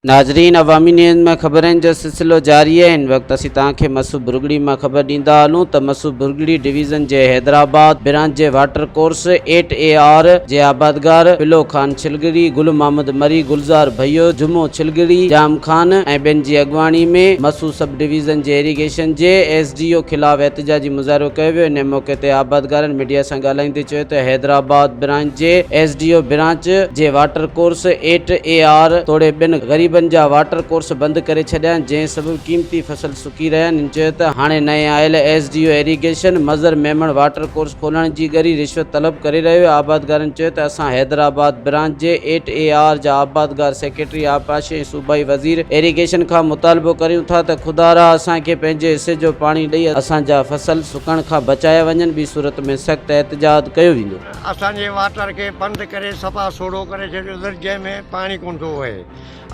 ناظرين عوامي نيوز ۾ خبرن جو سلسلو جاري آهي هن وقت اسين توهان کي مسو ڀرڳڙي مان خبر ڏيندا هلون ته مسو ڀرڳڙي ڊويزن جي حيدرآباد برانچ جي واٽر ڪورس ايٽ اي آر جي آبادگار پلو خان ڇلگري، گل محمد مري، گلزار ڀيو، جمعو ڇلگري، ڄام خان ۽ ٻين جي اڳواڻي ۾ مسو سب ڊويزن جي ايريگيشن جي ايس ڊي او خلاف احتجاجي مظاهرو ڪيو ويو انهي موقعي تي آبادگارن ميڊيا سان ڳالهائيندي چيو ته حيدرآباد برانچ جي ايس ڊي او برانچ جي واٽر ڪورس ايٽ اي آر توڙي ٻين غريبن جا واٽر ڪورس بند ڪري ڇڏيا آهن جنهن سبب قيمتي فصل سڪي رهيا آهن هن چيو ته هاڻي نئين آيل S D O irrigation Mazhar Memon water course کولڻ جي ڳري رشوت طلب ڪري رهيو آهي آبادگارن چيو ته اسان حيدرآباد برانچ جي ايٽ اي آر جا آبادگار سيڪريٽري آبپاشي ۽ صوبائي وزير ايريگيشن کان مطالبو ڪريون ٿا ته خدارا اسان کي پنهنجي حصي جو پاڻي ڏئي اسان جا فصل سڪڻ کان بچايا وڃن ٻي صورت ۾ سخت احتجاج ڪيو ويندو. اسان جي واٽر کي بند ڪري صفا سوڙهو ڪري ڇڏيو اٿن جنهن ۾ پاڻي ڪونه ٿو وهي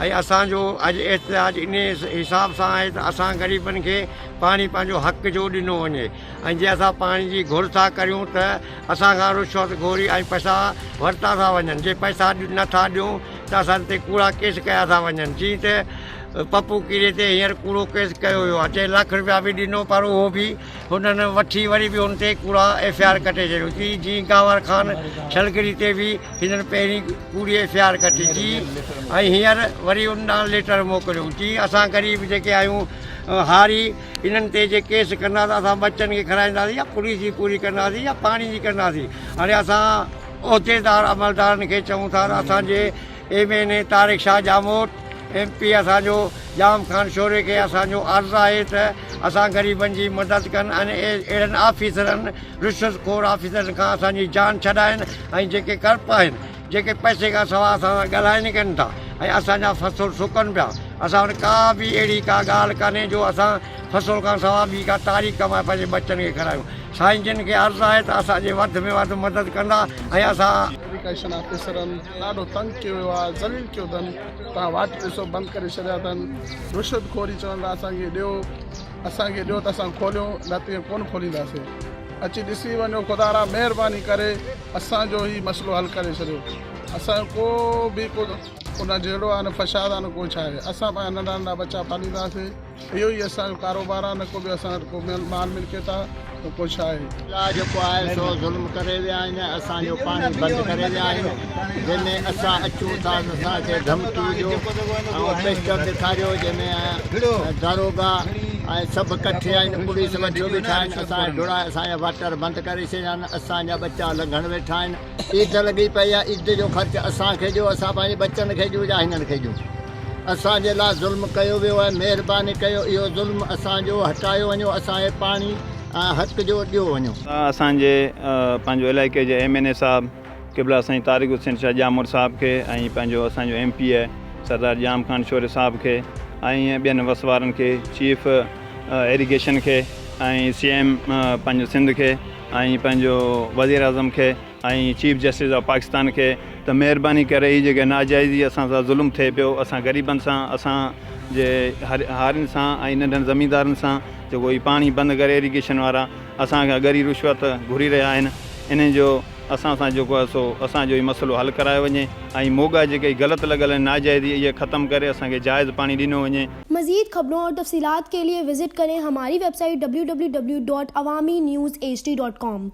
۽ اسان جو اڄ احتجاج انهي حساب سان آهي ته اسان غريبن کي پاڻي پنهنجو حق جو ڏنو وڃي ۽ جي اسان پاڻي جي گهر ٿا ڪريون ته اسان کان رشوت گهوري ۽ پئسا ورتا ٿا وڃن جي پئسا نه ٿا ڏيون ته اسان تي ڪوڙا ڪيس ڪيا ٿا وڃن جيئن ته پپو ڪيري تي هينئر ڪوڙو ڪيس ڪيو ويو آهي چئي لک روپيا به ڏنو پر اهو به هنن وٺي وري به هن تي ڪوڙا ايف I R ڪٽي ڇڏيو جي جي گاور خان ڇلگري تي به هنن پهرين ڪوڙي ايف I R ڪٽي جي ۽ هينئر وري ان ڏانهن ليٽر موڪليو جي اسان غريب جيڪي آهيون هاري انهن تي جي ڪيس ڪندا ته اسان ٻچن کي کارائينداسين يا پوليس جي پوري ڪنداسين يا پاڻي جي ڪنداسين هاڻي اسان عهديدار عملدارن کي چئون ٿا ته اسان جي M N A Tariq Shah Jamot, M P اسان جو ڄام خان شوري کي اسان جو عرض آهي ته اسان غريبن جي مدد ڪن ۽ اهڙن آفيسرن رشوت خور آفيسرن کان اسان جي جان ڇڏائن ۽ جيڪي ڪرپ آهن جيڪي پئسي کان سوا اسان سان ڳالهائن ئي ڪين ٿا ۽ اسان جا فصل سڪن پيا اسان وٽ ڪا به اهڙي ڪا ڳالهه ڪانهي جو اسان فصل کان سوا ٻي ڪا تاريخ ڪمائي پنهنجي ٻچن کي کارايون سائين جن کي عرض آهي ته اسان جي وڌ ۾ وڌ مدد ڪندا ۽ اسان ايريگيشن آفيسرن ڏاڍو تنگ ڪيو ويو آهي ذليل ڪيو اٿن تان واٽ پئسو بند ڪري ڇڏيا اٿن رشوت خوري چون ٿا اسان کي ڏيو اسان کي ڏيو ته اسان کوليون نه ته ڪونه کولينداسين اچي ڏسي وڃو خدا را مهرباني ڪري اسان جو هي مسئلو حل ڪري ڇڏيو اسان جو ڪو به ڪو ان جهيڙو آهي نه فساد آهي نه ڪو ڇا آهي اسان پنهنجا ننڍا ننڍا ٻچا پالينداسين اهو ئي اسان جو ڪاروبار آهي نه ڪو ٻيو اسان وٽ ڪو مال ملڪيت آهي نه ڪو ڇا آهي. لا جيڪو آهي سو ظلم ڪري ويا آهن اسان جو پاڻي بند ڪري ويا آهن جنهن ۾ اسان اچون ٿا ته اسان کي ڌمڪي ڏيو ۽ پسٽل ڏيکاريو جنهن ۾ داروغا ۽ سڀ ڪٺي آهن پوليس وٺيو بيٺا آهن اسان کي ڊوڙائي اسان جا واٽر بند ڪري ڇڏيا آهن اسان جا ٻچا لنگهڻ ويٺا آهن عيد لڳي پئي آهي عيد جو خرچ اسان کي ڏيو اسان پنهنجي ٻچن کي ڏيون يا هنن کي ڏيون. اسان جي لاء ظلم ڪيو ويو آهي مهرباني ڪيو اهو ظلم اسان جو هٽايو وڃو اسان کي پاڻي حق جو ڏيو وڃو. اسان جي پنهنجو علائقي جي ايم اين اي صاحب قبلا سائين طارق حسين شاهه ڄامور صاحب کي ۽ پنهنجو اسان جو ايم پي اي سردار ڄام خان شوري صاحب کي ۽ ٻين وس وارن کي چيف ايريگيشن کي ۽ سي ايم پنهنجو سنڌ کي ۽ پنهنجو وزير اعظم کي ۽ چيف جسٽس آف پاڪستان کي ته مهرباني ڪري هي جيڪي ناجائزي اسان سان ظلم ٿئي پيو اسان غريبن سان اسان جي هارين سان ۽ ننڍن زميندارن سان جيڪو هي پاڻي بند ڪري ايريگيشن وارا اسان کان ڳري رشوت گهري رهيا آهن انهن جو اسان سان جيڪو آهي سو اسان جو هي مسئلو حل ڪرايو وڃي ۽ موڳا جيڪي غلط لڳل آهن ناجائزي اهي ختم ڪري اسان کي جائز پاڻي ڏنو وڃي. مزيد خبرون اور تفصيلات کے لئے وزٽ کریں ہماری web site www.awamiNewsHD.com.